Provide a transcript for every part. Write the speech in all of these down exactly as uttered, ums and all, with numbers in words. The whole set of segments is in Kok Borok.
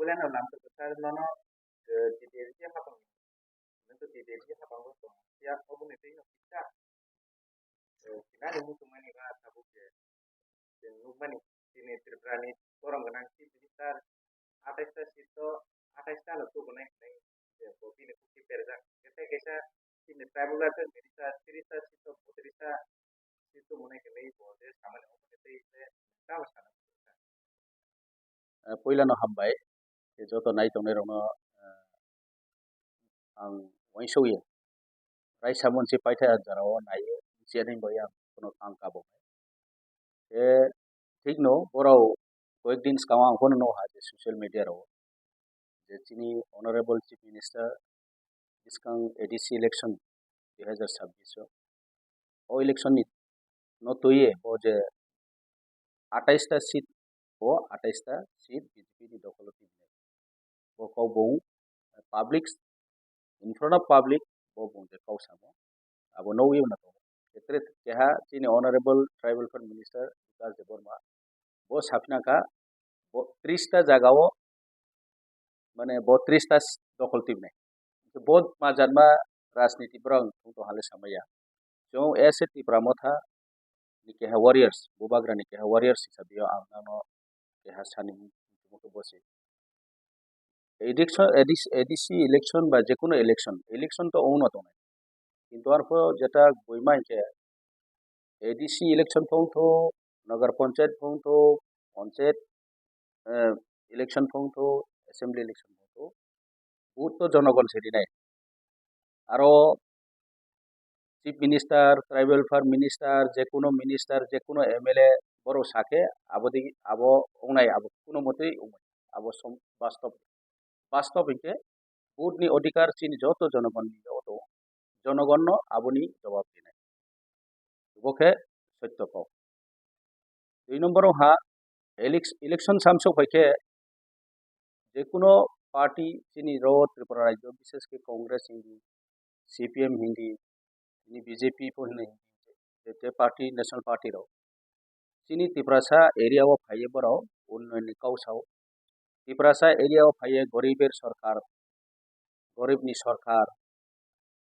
Belai no lamchok kwchar nono, eh, T T A D C hapang, nono T T A D C hapang o tong ya, oboni twi no kisa, eh, sinani muchungmani ba tabuk je, je nukmani, chini Tripura ni borom gwnang Chief Minister atais ta seat o, atais ta no tubunai hinwi je bo bini khuki berjak. Tei kaisa chini tribal welfare minister tiris ta seat o, botris ta seat tubunai hinwi bo je samani oboni twi je tamo sana. Eh, puilano hambai, tei joto nai tongnai rokno, eh, ang uaingsukya. Raisa monsi paithai a jora o naiwi, siya ni bai ang kono ang kabo. Tei thik no, borok koyek din swkango ang phano nukha je social media rok je chini Honorable Chief Minister bwskang A D C election dui hazar sabbish o, o election ni no twiwi bo je atais ta seat, o atais ta seat B J P ni dokholo tibinai. Bo kok bung public, in front of public, bo bung je kok samo. Abo nugwi mano tongo. Ketre keha chini Honorable Tribal Welfare Minister Bikash Debbarma, bo saphina kha, bo tris ta jaga o, mane bo tris ta dokhol tibinai. Bo majatma rajniti borok wng tong hale samaya. Chwng as a Tipra Motha ni keha warriors, Bubagra ni keha warriors hisabe o ang nangno keha sani muchungma khe bosi. Election, A D C, A D C election ba jekono election, election to wngno tongnai. Kintu arpho jeta boima hinkhe A D C election phone tho, Nagar Panchayat phone tho, Panchayat, eh, election phone tho, Assembly election phone tho, vote to jonogon se rinai. Aro Chief Minister, Tribal Welfare Minister, jekono minister, jekono M L A borok sakhe abo di, abo wngnai, abo kuno motwi wngnai, abo som-, bastob, bastob hinkhe vote ni odhikar chini joto jonogon ni yago tongo, jonogon no aboni jawab rinai, bo khe sotto kok. Dui number ha elec-, election samsok bai khe jekono party chini ro Tripura rajyo, bishesh khe Congress hindi, C P M hindi, chini B J P pho hwnwi hindi, je, je party, national party rok chini Tiprasa area o phaiwi borok unnoyon ni kok sao. Tiprasa area o phaiwi goribir sorkar, gorib ni sorkar,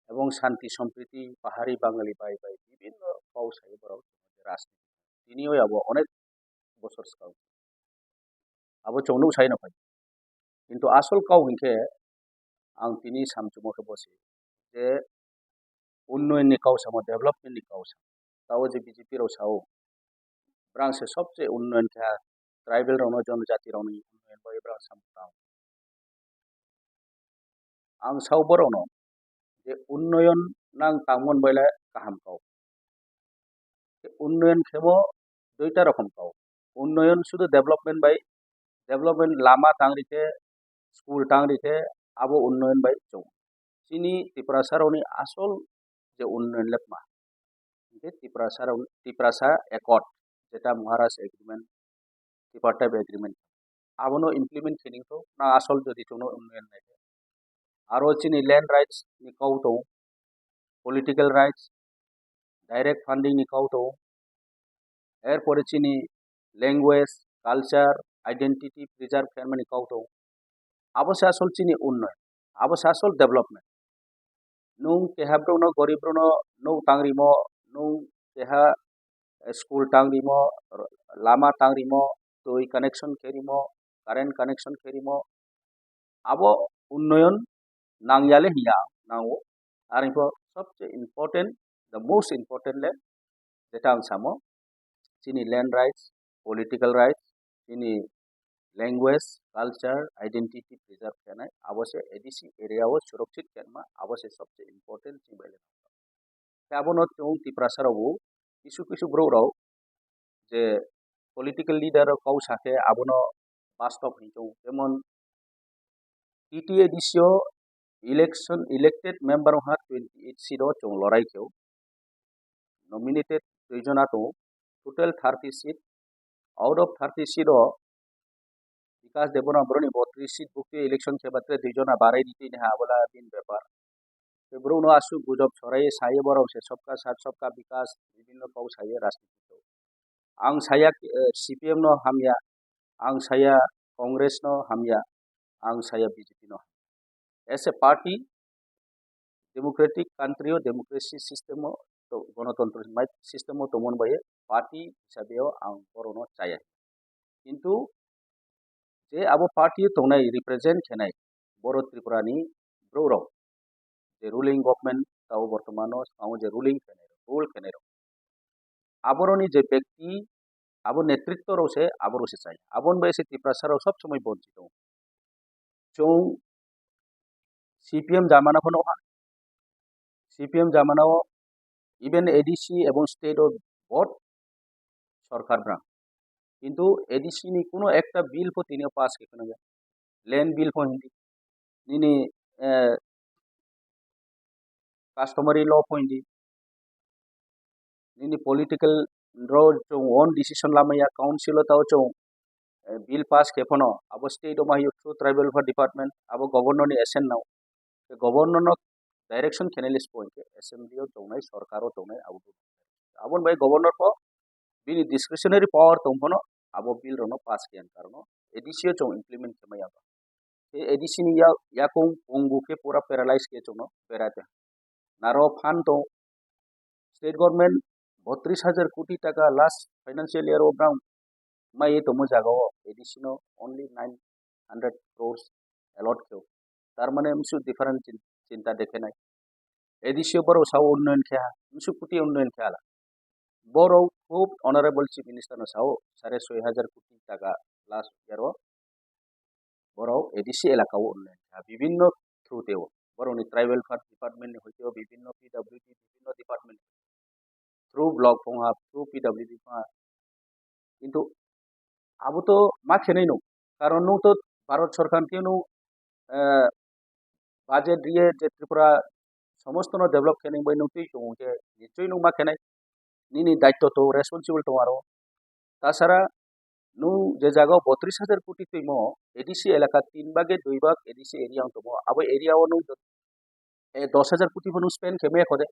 ebong shanti sompriti, pahari bangali bai bai bibinno kok sai borok rajniti. Tini oi abo onek bosor swkang abo chwng nuk sai no phai. Kintu asol kok hinkhe ang tini samchwmo khe bosi je unnoyon ni kok samo, development ni kok samo. Tao je B J P rok sao, brang se sobse unnoyon kha, tribal rokno, jonojati rokni unnoyon bai brang samo tao. Ang sao borokno je unnoyon nang tangmon bai le kaham kok. Unnoyon khemo duita rokom kok. Unnoyon sudu development bai, development lama tang rikhe, school tang rikhe, abo unnoyon bai chwng. Chini Tiprasa rokni asol je unnoyon le tma. Hinkhe Tiprasa rok, Tiprasa Accord, jeta Maharaj Agreement, Tripartite Agreement, abono implement khe ningkho, na asol jodi chwngno unnoyon naikhe. Aro chini land rights ni kok tongo, political rights, direct funding ni kok tongo, erpore chini language, culture, identity preserve khaimani kok tongo. Abo se asol chini unnoyon, abo se asol development. Nwng keha borokno, gorib borokno nuk tang rimo, nwng keha school tang rimo, lama tang rimo, twi connection khe rimo, current connection khe rimo, abo unnoyon nangyale hiya nango. Aroni pho sobse important, the most important le jeta ang samo, chini land rights, political rights, chini language, culture, identity preserve khenai, abo se A D C area o surakshit khenma, abo se sobse important chini bai le. Khe abono chwng Tiprasa rok bo kisu kisu borok rok je political leader rok kok sakhe abono bastob hinwi chwng, jemon T T A D C o election, elected member wngkha twenty eight seat o chwng lorai khe o. Nominated dui jona tongo, total thirty seat. Out of thirty seat o Bikash Debbarma boroni botris seat bukti election khe batre dui jona barai di tini ha abola bini bepar. Tei borokno aswk gujob sorai sai borok se sabka saath sabka bikash bibhinno kok sai rajniti. Ang saya, eh, C P M no hamya, ang saya Congress no hamya. ang saya B J P no. As a party, democratic country o democracy system o to, gonotontro system o tongmani bai party hisabe o ang borokno chaya. Kintu je abo party o tongnai represent khenai boro Tripura ni borok rok je ruling government tao bortomano swkango je ruling khenai rok, rule khenai rok, aboroni je bekti abo netritto rok se abo rok se chaya. Aboni bai se Tiprasa rok sob somoi bonchito. Chwng C P M jamana phano ha, C P M jamana o even A D C ebong state o both sorkar brang. Kintu A D C ni kuno ekta bill pho tini pass khe khwna ya. Land bill pho hindi. Nini, eh, customary law pho hindi. Nini political rok chwng own decision lamaya, council o tao chwng, eh, bill pass khe phano abo state o ma hiyo through tribal welfare department, abo governor ni assent nao. Governor no direction khenai le spo hinkhe assembly o tongnai, sorkar o tongnai abo. Aboni bai governor pho bini discretionary power tong phano abo bill rok no pass khe ang karon A D C o chwng implement khe maya. Tei A D C ni ya-, yakung pungbu khe pura paralyze khe chwngno berai tong. Naro phan tong, state government botris hajar koti taka last financial year o brang mai tongmo jaga o A D C no only nine hundred crores allot khe. Tar mane msu different chin-, chinta dekhe nai. A D C o borok sao unnoyon khe ha, msu kuti unnoyon khe hala. Borok khub honorable chief minister no sao sare soi hajar koti taka last year o borok A D C elaka o unnoyon kha bibinno through teo. Borokni tribal welfare department ni hoite o bibinno P W D bibinno department through block phung ha, through P W D phung ha. Kintu abo to ma khenai no. Karon nwng to Bharat Sarkar ni twi nwng, eh, budget riye je Tripura somosto no develop khenai bai nwng twi chwng khe nichoi nwng ma khenai. Nini daitto to responsible tong aro. Tasara nwng je jaga o botris hajar koti twimo A D C elaka tin bage dui bag A D C area wng tongo. Abo area o nwng e, dos hajar koti phano spend khe maya khode.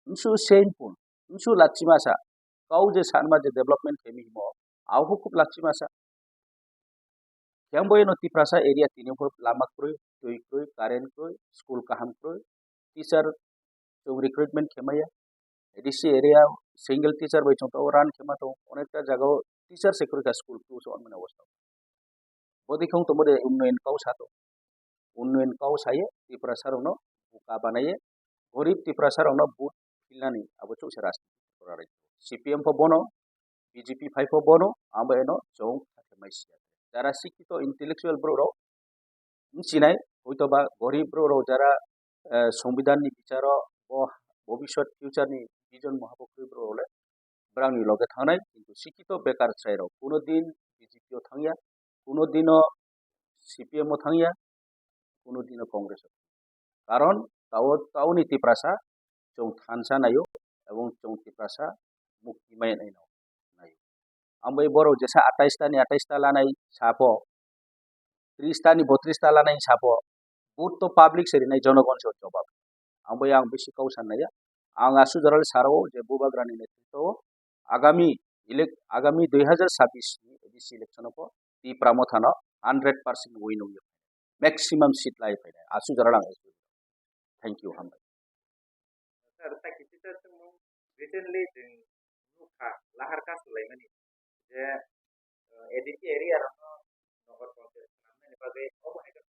Msu shameful, msu lachimasa. Kau je sanma je development khe mi himo, au hukuk lachimasa. Khe ang bo eno Tiprasa area tini phur lama kwrwi, twi kwrwi, current kwrwi, school kaham kwrwi, teacher chwng recruitment khe maya. A D C area single teacher bai chwng tongo, run khe ma tongo. Onekta jaga o teacher se kwrwi kha school two se onmani obostha. Bo dikhong tongbo de unnoyon kau sato. Unnoyon kau saye Tiprasa rokno buka banaye gorib Tiprasa rokno vote philnani abo chuksa rajniti. C P M pho bono, B J P phai pho bono, amo eno chwng khakhemai siya. Jara sikito intellectual borok rok wngchinai, hoitoba gorib borok rok jara, eh, Songbidan ni bicharo bo bobiswt future ni vision moha bo kwrwi borok rok le brang ni loge thangnai, kintu sikito bekar chwrai rok kuno din B J P o thangya, kuno dino C P M o thangya, kuno dino Congress o. Karon tao, taoni Tiprasa chwng thansa naio ebong chwng Tiprasa mukti mai naino naio. Ang bai borok jesa atais ta ni atais ta lanai sapo, tris ta ni botris ta lanai sapo, vote to public se rinai, jonogon se jobab. Ang bai ang bisi kau san naiya. Ang asu jaral saro je Bubagra ni netritwo o agami elec-, agami dui hajar sabbish ni A D C election o pho Tipra Motha no hundred percent win wngwi maximum seat lai phainai. Asu jaral ang. Thank you, hambai. Sir, ta kisi ta chwng recently chwng nukha lahar ka swlaimani je, uh, A D C area rokno nogor panchayat swnamnani bagwi omo hai khe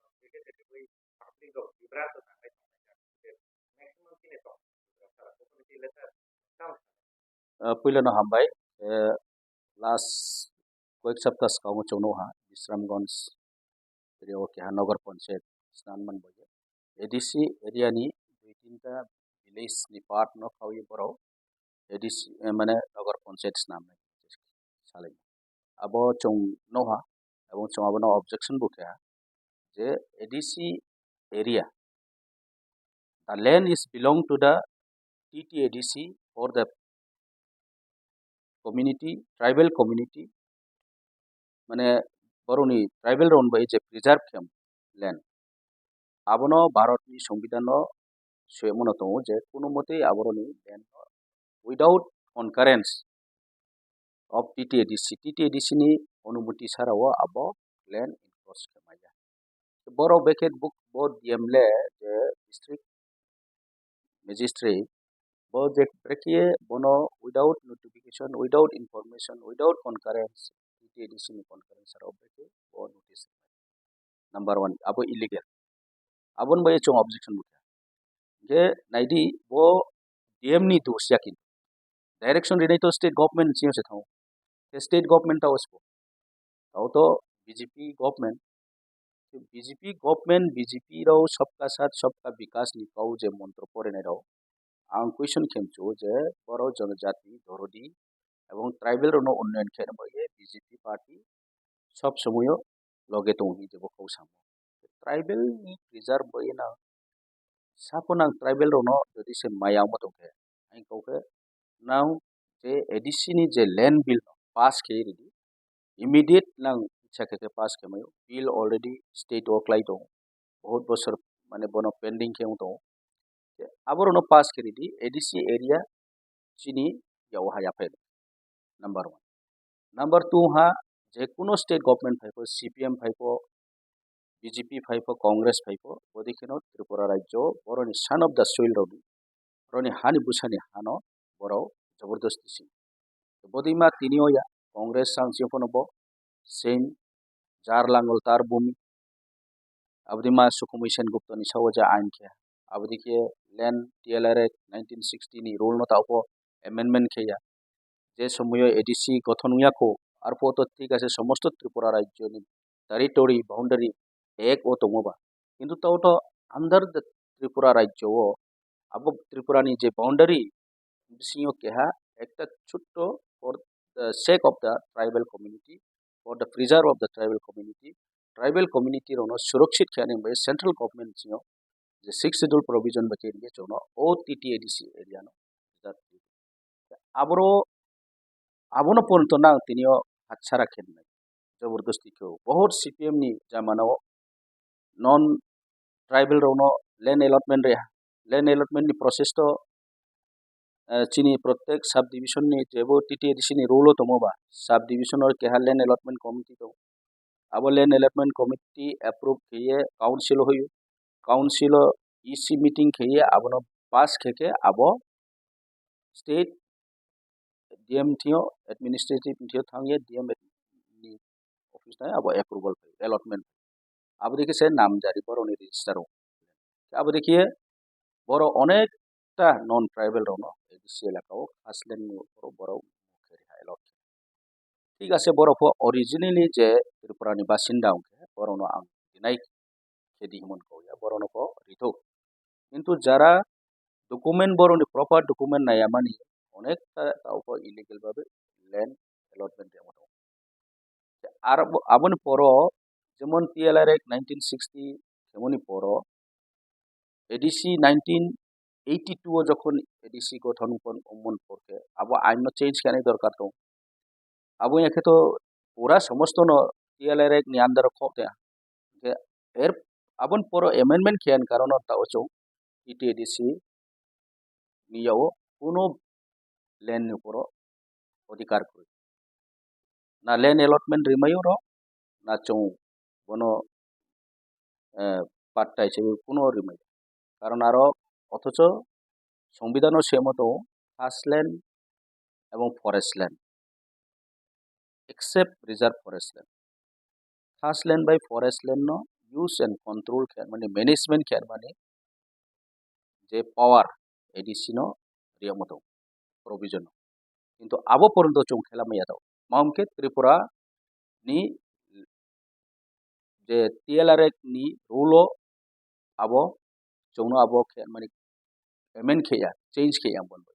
public rok bibranto tanglai tonglai kha. Maximum chini tong. Sir, omo ni khe le sir, tamo. Ah, puilano hambai. Eh, last koyek sapta swkango chwng nukha Bisramganj area o keha Nagar Panchayat swnam man bai. A D C area ni dui tinta village ni part no khawi borok A D C, eh, mane Nagar Panchayat swnam nai salai. Abo chwng nukha, abo chwng abono objection bo kha je A D C area, the land is belong to the T T A D C or the community, tribal community, mane borokni tribal rok bai je preserve khe land, abono Bharatni Songbidanno suyamano tongo je kuno motwi aborokni land no without concurrence of T T A D C, T T A D C ni onumoti sara o abo land encroach khe maya. Borok bekhe bo, bo D M le je district magistrate, bo je brekhe bono without notification, without information, without concurrence, T T A D C ni concurrence aro brekhe bo notice. Number one, abo illegal. Aboni bai chwng objection bo kha. Hingke naidi bo D M ni dos ya kintu. Direction rinai to state government sing se thango. Ke state government ta ospo. Tao to B J P government. B J P government, B J P rao sabka saath sabka vikas ni kau je montro porinai rao. Ang question khe mchu je boro jonojati, dorodi ebong tribal rokno unnayan khe nai bai ye B J P party sob somoyo loge tongo hinwi bo kok samo. Tribal ni preserve bai na sapo nang tribal rokno jodi se maya wngma tongkhe, ang kok khe nang je A D C ni je land bill no pass khe ridi, immediate nang icha khe khe pass khe mayo, bill already state o klai tongo, bahut bosor mane bono pending khe wng tongo. Aborokno pass khe ridi, A D C area chini yao ha yaphai rw. Number one. Number two ha, je kuno state government phai pho, C P M phai pho, B J P phai pho, Congress phai pho, bodi kheno Tripura rajyo boroni son of the soil rokni, boroni hani bwsani hano borok jabardasti si. Bodi ma tini o ya, Congress sang si phono bo same jar langol tar bumi. Abodi ma Sukhumwi Sen Gupta ni sao je ain khe. Abodi khe land T L R Act nineteen sixty ni rule no tao pho amendment khe ya. Je somoyo A D C gothon wngya kho, arpho to thik ase somosto Tripura rajyo ni territory boundary ek o tongo ba. Kintu tao to under the Tripura rajyo o abo Tripura ni je boundary bisingo keha ekta chutto for the sake of the tribal community, for the preserve of the tribal community, tribal community rokno surakshit khe ani bai central government singo je sixth schedule provision bai khe ringe chwngno o T T A D C area no. Aboro, abono porjonto nang tini o hatsara khe nai. Jabardasti khe o. Bahut C P M ni jamana o non tribal rokno land allotment reha. Land allotment ni process to, eh, chini protek sub division ni jebo T T A D C ni rule o tongo ba, sub division o keha land allotment committee tongo. Abo land allotment committee approve khe ye council o hoyo. Council o E C meeting khe ye abono pass khe khe abo state D M thio administrative thio thang ye D M ni office tai abo approval pai, allotment. Abo dikhe se namjari borokni register o. Abo dikhe borok onekta non tribal rokno A D C elaka o khaslen ni borok borok khe reha allot. Thik ase, borok pho originally je Tripura ni basinda wngkhe borokno ang dinai khe di himon kok ya, borokno pho rithok. Kintu jara document, borokni proper document naiya mani, onekta tao pho illegal babe land allotment riyamo tongo. Aro bo, aboni poro jemon T L R Act nineteen sixty khemoni poro A D C nineteen eighty two o jokhon A D C gothon wngkon, wngmon porkhe abo ain no change khe ani dorkar tongo. Abo ya khe to pura somosto no T L R Act ni under o khok ya. Hingkhe er, aboni poro amendment khe ani karon no tao chwng T T A D C ni yao kuno land ni uporo odhikar kwrwi. Na land allotment rwmai oro, na chwng bono, eh, pattai se kuno rwmai. Karon aro othocho songbidano semo tongo khas land ebong forest land, except reserve forest land. Khas land bai forest land no use and control khe mani, management khe mani je power A D C no riyamo tongo provision no. Kintu abo porjonto chwng khela maya tongo. Mamkhe Tripura ni je T L R Act ni rule o abo chwngno abo khe mani amend khe ya, change khe ya bon bai.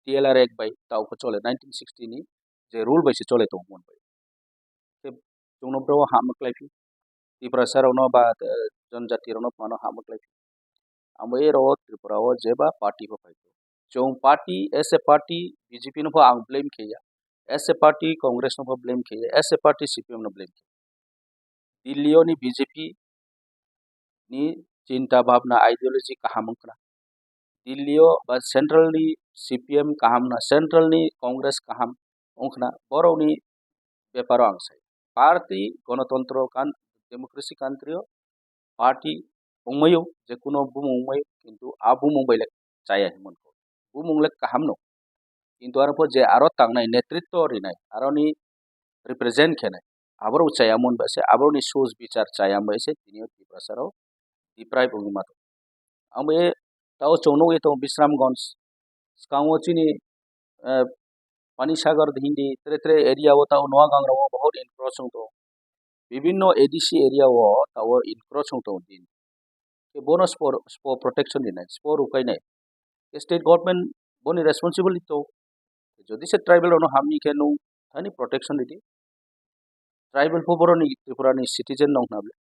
T L R Act bai tao khe chole nineteen sixty ni je rule bai se chole tongo bon bai. Khe chwngno bro hama klai phi. Tiprasa rokno ba, eh, jonjati rokno phano hama klai phi. Amo ero Tripura o jeba party bo phai. Chwng party, as a party, B J P no pho ang blame khe ya. As a party, Congress no pho blame khe ya. As a party, C P M no blame khe ya. Delhi o ni B J P ni chinta bhabna, ideology kaham wngkha. Delhi o ba central ni C P M kaham na, central ni Congress kaham wngkha. Borok ni beparo ang sai. Party, gonotontro kan, democracy country o party wngmaio, je kuno bumung wngmaio, kintu a bumung bai le chaya hinwi mankha. Bumung le kaham no. Kintu aro pho je aro tangnai, netritwo rinai, aroni represent khenai, aborok chaya mon bai se, aboroni soch bichar chaya bai se, tini o Tiprasa rok deprive wngwi ma tongo. Ang bai tao chwng nugwi tongo Bisramganj, swkango chini, eh, Panisagar hindi, tre tre area o tao Noagangra o bahut encroach wng tongo. Bibinno A D C area o tao encroach wng tongo din. Ke bono spo, spo protection rinai, spo rukainai. Ke state government boni responsibility to. Jodi se tribal rokno hamni khe nung thani protection ridi. Tribal pho boroni Tripura ni citizen nong hwnle.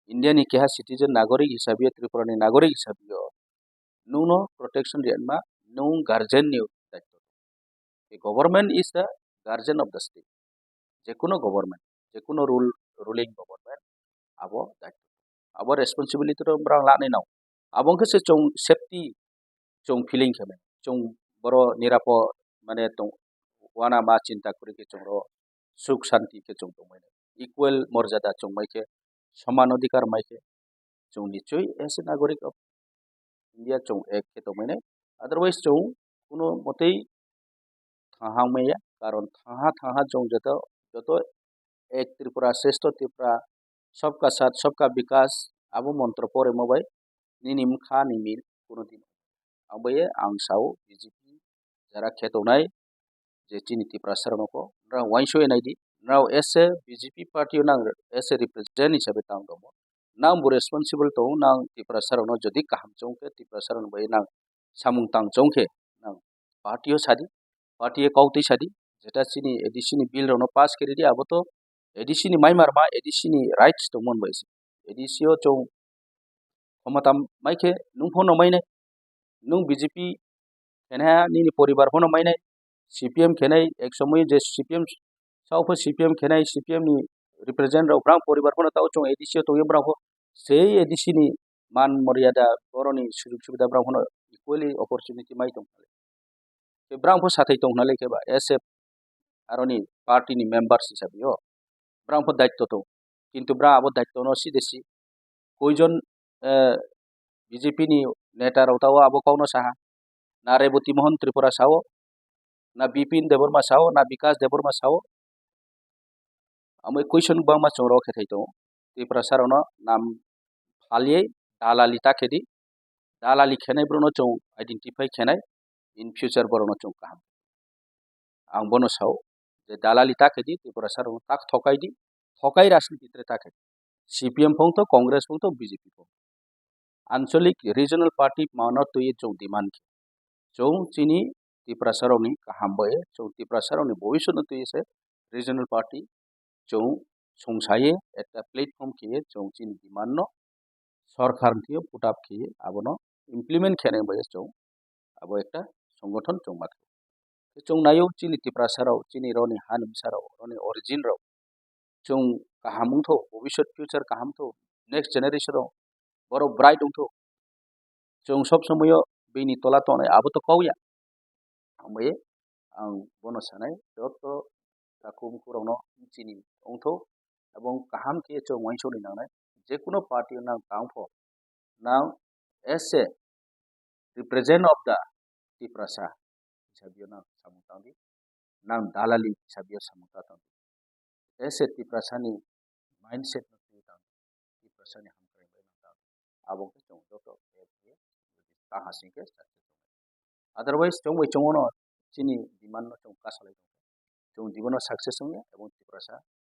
India ni keha citizen nagorik hisabe Tripura ni nagorik hisabe nungno protection riyanma nung guardian ni daityo. The government is the guardian of the state. Jekuno government, jekuno rule, ruling government abo daityo. Abo responsibility rok borok lanai nang. Abo wngkhe se chwng safety chwng feeling khe mano. Chwng boro nirapo mane tong wana ma chinta kwrwi khe chwng ro suk shanti khe chwng tongmani. Equal morjada chwng mai khe, soman odhikar mai khe chwng nichoi as a nagorik of India chwng ek khe tongmani. Otherwise chwng kuno motei thanha maya, karon thanha thanha chwng joto joto ek Tripura, Shrestho Tripura, Sabka Saath, Sabka Vikas, abo montro poremo bai nini mkha ni mil kuno din. Ang bai ang sao B J P jara khe tongnai je chini Tiprasa rokno ko nrao uaingsoi nai di, nrao as a B J P party o nang as a represent hisabe tang tongo, nang bo responsible tongo, nang Tiprasa rokno jodi kaham chong khe Tiprasa rokno bai nang samung tang chong khe nang party o sadi, party o kok twi sadi, jeta chini A D C ni bill rokno pass khe ridi, abo to A D C ni maimarma, A D C ni rights tongmani bai se. A D C o chwng khomota mai khe nung phano mainai, nung B J P khenai nini poribar phano mainai, C P M khenai ek somoy je C P M sao pho C P M khenai, C P M ni represent rok brang poribar phano tao chwng A D C o tongwi brang pho sei A D C ni man moryada boroni sujug subida brang phano equally opportunity mai tong. Tei brang pho sathai tong hwnle khe ba S F aroni party ni members hisabe o brang pho daityo tong, kintu brang abo daityo no si de si koijon, eh, B J P ni neta rok tao abo kok no saha, na Reboti Mohan Tripura sao, na Bipin Debbarma sao, na Bikas Debbarma sao. Amo question bangma chwng rok khe thai tongo. Tiprasa rokno nam phaliye dalali ta khe di. Dalali khenai borokno chwng identify khenai, in future borokno chwng kaham. Ang bono sao je dalali ta khe di, Tiprasa rokno tak thokai di, thokai rajniti tre ta khe di. C P M phung to, Congress phung to, B J P phung. Anchalik regional party mano twi chwng demand khe. Chwng chini Tiprasa rokni kaham bai, chwng Tiprasa rokni bhobishyotno twi se regional party chwng songsaye ekta platform khe chwng chini demand no sorkar thwiyo put up khe abono implement khenai bai chwng abo ekta songothon chwng ma thai. Chwng nayo chini Tiprasa rok, chini roni hanimsa rok, roni origin rok. Chwng kaham wngtho, bhobishyot future kaham tho, next generation rok borok bright wngtho. Chwng sob somoyo bini tola tongnai abo to kok ya. Hambai ang bono sanai joto takhuk bukhuk rokno chini wngtho ebong kaham khe chwng uaingsukni nangnai. Jekuno party o nang tang pho, nang as a represent of the Tiprasa hisabio nang samung tang di, nang dalali hisabio samung ta tang di. As a Tiprasa ni mindset no twi tang di, Tiprasa ni hamkrai bai nang tang di. Abo khe chwng joto tang hasing khe success wngnai. Otherwise chwng bai chwng no chini demand no chwng kasalai tong. Chwng jibono success wngya ebong Tiprasa